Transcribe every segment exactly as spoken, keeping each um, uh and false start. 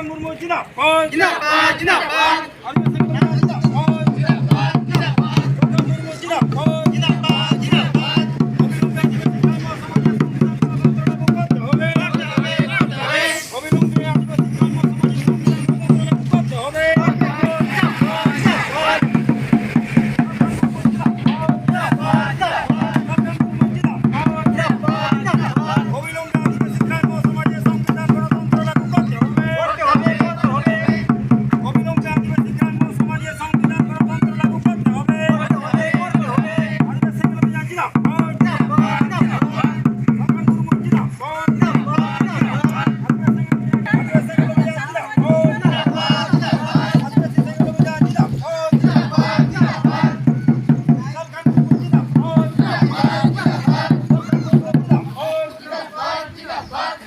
ᱢᱩᱨᱢᱩ ᱡᱤᱱᱫᱟᱵᱟᱫ᱾ ᱡᱤᱱᱫᱟᱵᱟᱫ, ᱡᱤᱱᱫᱟᱵᱟᱫ᱾ ᱟᱹᱫᱤᱵᱟᱹᱥᱤ ᱠᱚ ᱡᱤᱱᱫᱟᱵᱟᱫ, ᱡᱤᱱᱫᱟᱵᱟᱫ᱾ ᱢᱩᱨᱢᱩ ᱡᱤᱱᱫᱟᱵᱟᱫ, ᱡᱤᱱᱫᱟᱵᱟᱫ, ᱡᱤᱱᱫᱟᱵᱟᱫ᱾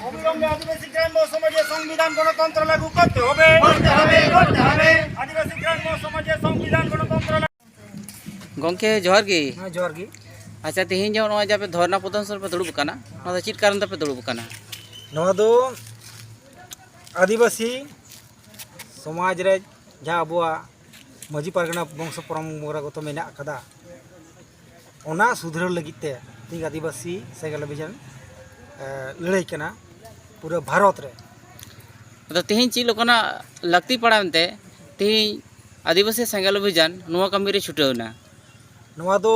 অবিলম্বে আদিবাসী গ্রাম্য সমাজে সংবিধান গণতন্ত্র লাগু করতে হবে। করতে হবে, করতে হবে। আদিবাসী গ্রাম্য সমাজে সংবিধান গণতন্ত্র লাগু ᱜᱚᱢᱠᱮ, ᱡᱚᱦᱟᱨ ᱜᱮ᱾ ᱦᱮᱸ, ᱡᱚᱦᱟᱨ ᱜᱮ᱾ ᱟᱪᱪᱷᱟ, ᱛᱮᱦᱮᱧ ᱡᱮ ᱱᱚᱜᱼᱚᱭ ᱡᱮ ᱟᱯᱮ ᱫᱷᱚᱨᱱᱟ ᱯᱨᱚᱫᱚᱨᱥᱚᱱ ᱨᱮᱯᱮ ᱫᱩᱲᱩᱵ ᱟᱠᱟᱱᱟ, ᱱᱚᱣᱟ ᱫᱚ ᱪᱮᱫ ᱠᱟᱨᱚᱱ ᱛᱮᱯᱮ ᱫᱩᱲᱩᱵ ᱟᱠᱟᱱᱟ? ᱱᱚᱣᱟ ᱫᱚ ᱟᱹᱫᱤᱵᱟᱹᱥᱤ ᱥᱚᱢᱟᱡᱽ ᱨᱮ ᱡᱟᱦᱟᱸ ᱟᱵᱚᱣᱟᱜ ᱢᱟᱹᱡᱷᱤ ᱯᱟᱨᱜᱟᱱᱟ ᱵᱚᱝᱥᱚ ᱯᱚᱨᱚᱢᱯᱚᱨᱟᱜᱚᱛᱚ ᱢᱮᱱᱟᱜ ᱟᱠᱟᱫᱟ, ᱚᱱᱟ ᱥᱩᱫᱷᱨᱟᱹᱣ ᱞᱟᱹᱜᱤᱫ ᱛᱮ ᱛᱮᱦᱮᱧ ᱟᱹᱫᱤᱵᱟᱹᱥᱤ ᱥᱮᱸᱜᱮᱞ ᱚᱵᱷᱤᱡᱟᱱ, ᱮ, ᱞᱟᱹᱲᱦᱟᱹᱭ ᱠᱟᱱᱟ ᱯᱩᱨᱟᱹ ᱵᱷᱟᱨᱚᱛ ᱨᱮ᱾ ᱟᱫᱚ ᱛᱮᱦᱮᱧ ᱪᱮᱫ ᱞᱮᱠᱟᱱᱟᱜ ᱞᱟᱹᱠᱛᱤ ᱯᱟᱲᱟᱣᱮᱱ ᱛᱮ ᱛᱮᱦᱮᱧ ᱟᱹᱫᱤᱵᱟᱹᱥᱤ ᱥᱮᱸᱜᱮᱞ ᱚᱵᱷᱤᱡᱟᱱ ᱱᱚᱣᱟ ᱠᱟᱹᱢᱤ ᱨᱮ ᱪᱷᱩᱴᱟᱹᱣ ᱮᱱᱟ? ᱱᱚᱣᱟ ᱫᱚ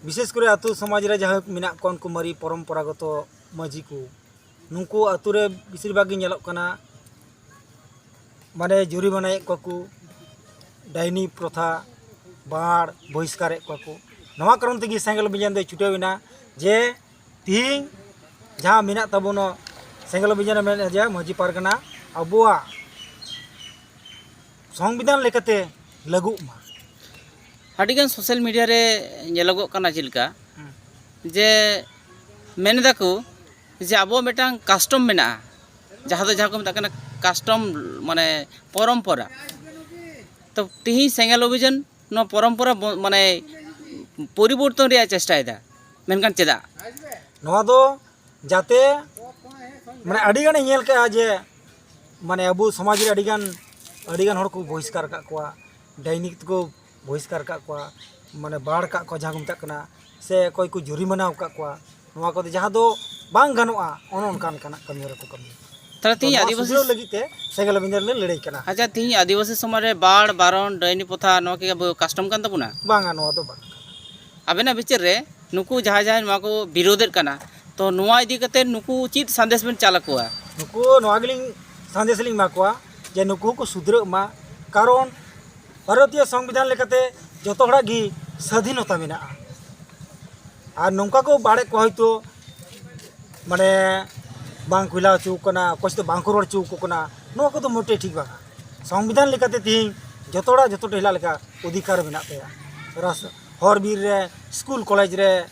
ᱵᱤᱥᱮᱥ ᱠᱚᱨᱮ ᱟᱹᱛᱩ ᱥᱚᱢᱟᱡᱽ ᱨᱮ ᱡᱟᱦᱟᱸᱭ ᱢᱮᱱᱟᱜ ᱠᱚᱣᱟ, ᱩᱱᱠᱩ ᱢᱟᱨᱮ ᱯᱚᱨᱚᱢᱯᱚᱨᱟᱜᱚᱛᱚ ᱢᱟᱹᱡᱷᱤ ᱠᱚ, ᱱᱩᱠᱩ ᱟᱹᱛᱩ ᱨᱮ ᱵᱮᱥᱤᱨ ᱵᱷᱟᱜᱽ ᱜᱮ ᱧᱮᱞᱚᱜ ᱠᱟᱱᱟ, ᱢᱟᱱᱮ ᱡᱩᱨᱤᱢᱟᱱᱟᱭᱮᱫ ᱠᱚᱣᱟ ᱠᱚ, ᱰᱟᱭᱱᱤ ᱯᱨᱚᱛᱷᱟ, ᱵᱟᱲ, ᱵᱚᱦᱤᱥᱠᱟᱨᱮᱫ ᱠᱚᱣᱟ ᱠᱚ᱾ ᱱᱚᱣᱟ ᱠᱟᱨᱚᱱ ᱛᱮᱜᱮ ᱥᱮᱸᱜᱮᱞ ᱚᱵᱷᱤᱡᱟᱱ ᱫᱚᱭ ᱪᱷᱩᱴᱟᱹᱣ ᱮᱱᱟ ᱡᱮ ᱛᱤᱦᱤᱧ ᱡᱟᱦᱟᱸ ᱢᱮᱱᱟᱜ ᱛᱟᱵᱚᱱᱟ, ᱥᱮᱸᱜᱮᱞ ᱚᱵᱷᱤᱡᱟᱱ ᱨᱮ ᱢᱮᱱᱮᱫᱼᱟ ᱡᱮ ᱢᱟᱹᱡᱷᱤ ᱯᱟᱨᱜᱟᱱᱟ ᱟᱵᱚᱣᱟᱜ ᱥᱚᱝᱵᱤᱫᱷᱟᱱ ᱞᱮᱠᱟᱛᱮ ᱞᱟᱹᱜᱩᱜ ᱢᱟ᱾ ᱟᱹᱰᱤᱜᱟᱱ ᱥᱳᱥᱟᱞ ᱢᱤᱰᱤᱭᱟ ᱨᱮ ᱧᱮᱞᱚᱜᱚᱜ ᱠᱟᱱᱟ ᱪᱮᱫ ᱞᱮᱠᱟ, ᱦᱩᱸ᱾ ᱡᱮ ᱢᱮᱱ ᱮᱫᱟᱠᱚ ᱡᱮ ᱟᱵᱚ ᱢᱤᱫᱴᱟᱝ ᱠᱟᱥᱴᱚᱢ ᱢᱮᱱᱟᱜᱼᱟ, ᱡᱟᱦᱟᱸ ᱫᱚ, ᱡᱟᱦᱟᱸ ᱠᱚ ᱢᱮᱛᱟᱜ ᱠᱟᱱᱟ ᱠᱟᱥᱴᱚᱢ, ᱢᱟᱱᱮ ᱯᱚᱨᱚᱢᱯᱚᱨᱟ᱾ ᱛᱚ ᱛᱤᱦᱤᱧ ᱥᱮᱸᱜᱮᱞ ᱚᱵᱷᱤᱡᱟᱱ ᱱᱚᱣᱟ ᱯᱚᱨᱚᱢᱯᱚᱨᱟ ᱵᱚ-, ᱢᱟᱱᱮ ᱯᱚᱨᱤᱵᱚᱨᱛᱚᱱ ᱨᱮᱭᱟᱜ ᱪᱮᱥᱴᱟᱭᱮᱫᱟ, ᱢᱮᱱᱠᱷᱟᱱ ᱪᱮᱫᱟᱜ? ᱱᱚᱣᱟ ᱫᱚ ᱡᱟᱛᱮ, ᱢᱟᱱᱮ ᱟᱹᱰᱤ ᱜᱟᱱᱤᱧ ᱧᱮᱞ ᱠᱟᱜᱼᱟ ᱡᱮ ᱢᱟᱱᱮ ᱟᱵᱚ ᱥᱚᱢᱟᱡᱽ ᱨᱮ ᱟᱹᱰᱤᱜᱟᱱ ᱟᱹᱰᱤᱜᱟᱱ ᱦᱚᱲ ᱠᱚ ᱵᱚᱦᱤᱥᱠᱟᱨ ᱟᱠᱟᱫ ᱠᱚᱣᱟ, ᱰᱟᱭᱱᱤ ᱛᱮᱠᱚ ᱵᱚᱦᱤᱥᱠᱟᱨ ᱟᱠᱟᱫ ᱠᱚᱣᱟ, ᱢᱟᱱᱮ ᱵᱟᱲ ᱟᱠᱟᱫ ᱠᱚᱣᱟ ᱡᱟᱦᱟᱸ ᱠᱚ ᱢᱮᱛᱟᱜ ᱠᱟᱱᱟ, ᱥᱮ ᱚᱠᱚᱭ ᱠᱚ ᱡᱩᱨᱤᱢᱟᱱᱟ ᱟᱠᱟᱫ ᱠᱚᱣᱟ᱾ ᱱᱚᱣᱟ ᱠᱚᱫᱚ ᱡᱟᱦᱟᱸ ᱫᱚ ᱵᱟᱝ ᱜᱟᱱᱚᱜᱼᱟ, ᱚᱱᱮ ᱚᱱᱠᱟ ᱞᱮᱠᱟᱱᱟᱜ ᱠᱟᱹᱢᱤ ᱦᱚᱨᱟ ᱠᱚ ᱠᱟᱹᱢᱤᱭᱟ᱾ ᱛᱟᱦᱞᱮ ᱛᱮᱦᱤᱧ ᱱᱚᱣᱟ ᱟᱹᱫᱤᱵᱟᱹᱥᱤ ᱥᱩᱫᱷᱨᱟᱹᱣ ᱞᱟᱹᱜᱤᱫ ᱛᱮ ᱥᱮᱸᱜᱮᱞ ᱵᱤᱸᱫᱟᱹ ᱞᱮ ᱞᱟᱹᱲᱦᱟᱹᱭ ᱠᱟᱱᱟ᱾ ᱟᱪᱪᱷᱟ, ᱛᱮᱦᱤᱧ ᱟᱹᱫᱤᱵᱟᱹᱥᱤ ᱥᱚᱢᱟᱡᱽ ᱨᱮ ᱵᱟᱲ, ᱵᱟᱨᱚᱱ, ᱰᱟᱹᱭᱱᱤ ᱯᱨᱚᱛᱷᱟ ᱱᱚᱣᱟ ᱠᱤ ᱟᱵᱚ ᱠᱟᱥᱴᱚᱢ ᱠᱟᱱ ᱛᱟᱵᱚᱱᱟ? ᱵᱟᱝᱟ, ᱱᱚᱣᱟ ᱫᱚ ᱵᱟᱝ ᱠᱟᱱᱟ᱾ ᱟᱵᱮᱱᱟᱜ ᱵᱤᱪᱟᱹᱨ ᱨᱮ ᱱᱩᱠᱩ ᱡᱟᱦᱟᱸᱭ ᱡᱟᱦᱟᱸᱭ ᱱᱚᱣᱟ ᱠᱚ ᱵᱤᱨᱳᱫᱮᱫ ᱠᱟᱱᱟ, ᱛᱚ ᱱᱚᱣᱟ ᱤᱫᱤ ᱠᱟᱛᱮ ᱱᱩᱠᱩ ᱪᱮᱫ ᱥᱟᱸᱫᱮᱥ ᱵᱮᱱ ᱪᱟᱞ ᱟᱠᱚᱣᱟ? ᱱᱩᱠᱩ ᱱᱚᱣᱟ ᱜᱮᱞᱤᱧ ᱥᱟᱸᱫᱮᱥ ᱞᱤᱧ ᱮᱢᱟ ᱠᱚᱣᱟ ᱡᱮ ᱱᱩᱠᱩ ᱦᱚᱸᱠᱚ ᱥᱩᱫᱷᱨᱟᱹᱜ ᱢᱟ, ᱠᱟᱨᱚᱱ ᱵᱷᱟᱨᱚᱛᱤᱭᱚ ᱥᱚᱝᱵᱤᱫᱷᱟᱱ ᱞᱮᱠᱟᱛᱮ ᱡᱚᱛᱚ ᱦᱚᱲᱟᱜ ᱜᱮ ᱥᱟᱹᱫᱷᱤᱱᱚᱛᱟ ᱢᱮᱱᱟᱜᱼᱟ᱾ ᱟᱨ ᱱᱚᱝᱠᱟ ᱠᱚ ᱵᱟᱲᱮᱫ ᱠᱚᱣᱟ ᱦᱚᱭᱛᱳ, ᱢᱟᱱᱮ ᱵᱟᱝ ᱠᱚ ᱦᱤᱞᱟᱹᱣ ᱦᱚᱪᱚ ᱟᱠᱚ ᱠᱟᱱᱟ, ᱚᱠᱚᱭ ᱥᱟᱛᱮ ᱵᱟᱝ ᱠᱚ ᱨᱚᱲ ᱦᱚᱪᱚ ᱟᱠᱚ ᱠᱟᱱᱟ, ᱱᱚᱣᱟ ᱠᱚᱫᱚ ᱢᱚᱴᱮ ᱴᱷᱤᱠ ᱵᱟᱝᱟ᱾ ᱥᱚᱝᱵᱤᱫᱷᱟᱱ ᱞᱮᱠᱟᱛᱮ ᱛᱮᱦᱮᱧ ᱡᱚᱛᱚ ᱦᱚᱲᱟᱜ ᱡᱚᱛᱚ ᱴᱚᱞᱟ ᱞᱮᱠᱟ ᱚᱫᱷᱤᱠᱟᱨ ᱢᱮᱱᱟᱜ ᱛᱟᱭᱟ᱾ ᱨᱟᱥ-, ᱦᱚᱨ ᱵᱤᱨ ᱨᱮ, ᱥᱠᱩᱞ ᱠᱚᱞᱮᱡᱽ ᱨᱮ,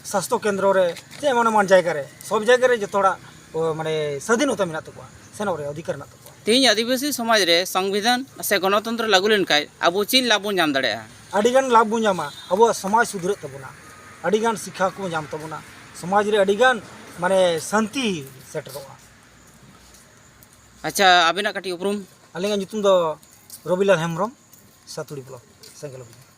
ᱥᱟᱥᱛᱷᱚ ᱠᱮᱱᱫᱨᱚ ᱨᱮ, ᱥᱮ ᱮᱢᱟᱱ ᱮᱢᱟᱱ ᱡᱟᱭᱜᱟ ᱨᱮ, ᱥᱚᱵ ᱡᱟᱭᱜᱟ ᱨᱮ ᱡᱚᱛᱚ ᱦᱚᱲᱟᱜ, ᱚ, ᱢᱟᱱᱮ ᱥᱟᱹᱫᱷᱤᱱᱚᱛᱟ ᱢᱮᱱᱟᱜ ᱛᱟᱠᱚᱣᱟ, ᱥᱮᱱᱚᱜ ᱨᱮ ᱚᱫᱷᱤᱠᱟᱨ ᱢᱮᱱᱟᱜ ᱛᱟᱠᱚᱣᱟ᱾ ᱛᱮᱦᱤᱧ ᱟᱹᱫᱤᱵᱟᱹᱥᱤ ᱥᱚᱢᱟᱡᱽ ᱨᱮ ᱥᱚᱝᱵᱤᱫᱷᱟᱱ ᱥᱮ ᱜᱚᱱᱚᱛᱚᱱᱛᱨᱚ ᱞᱟᱹᱜᱩ ᱞᱮᱱᱠᱷᱟᱱ ᱟᱵᱚ ᱪᱮᱫ ᱞᱟᱵᱷ ᱵᱚᱱ ᱧᱟᱢ ᱫᱟᱲᱮᱭᱟᱜᱼᱟ? ᱟᱹᱰᱤᱜᱟᱱ ᱞᱟᱵᱷ ᱵᱚᱱ ᱧᱟᱢᱟ, ᱟᱵᱚᱣᱟᱜ ᱥᱚᱢᱟᱡᱽ ᱥᱩᱫᱷᱨᱟᱹᱜ ᱛᱟᱵᱚᱱᱟ, ᱟᱹᱰᱤᱜᱟᱱ ᱥᱤᱠᱠᱷᱟ ᱠᱚ ᱧᱟᱢ ᱛᱟᱵᱚᱱᱟ, ᱥᱚᱢᱟᱡᱽ ᱨᱮ ᱟᱹᱰᱤᱜᱟᱱ ᱢᱟᱱᱮ ᱥᱟᱱᱛᱤ ᱥᱮᱴᱮᱨᱚᱜᱼᱟ᱾ ᱟᱪᱪᱷᱟ, ᱟᱵᱮᱱᱟᱜ ᱠᱟᱹᱴᱤᱡ ᱩᱯᱨᱩᱢ? ᱟᱹᱞᱤᱧᱟᱜ ᱧᱩᱛᱩᱢ ᱫᱚ ᱨᱚᱵᱤᱞᱟᱞ ᱦᱮᱢᱵᱨᱚᱢ, ᱥᱟᱛᱩᱲᱤ ᱵᱞᱚᱠ, ᱥᱮᱸᱜᱮᱞ ᱚᱵᱷᱤᱡᱟᱱ᱾